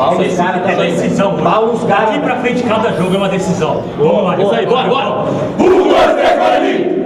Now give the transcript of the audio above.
Pau nos caras É também. decisão. velho. Pau nos caras. Daqui pra frente, cada jogo é uma decisão. Vamos lá, Isso aí, bora, bora. 1, 2, 3, Guarani!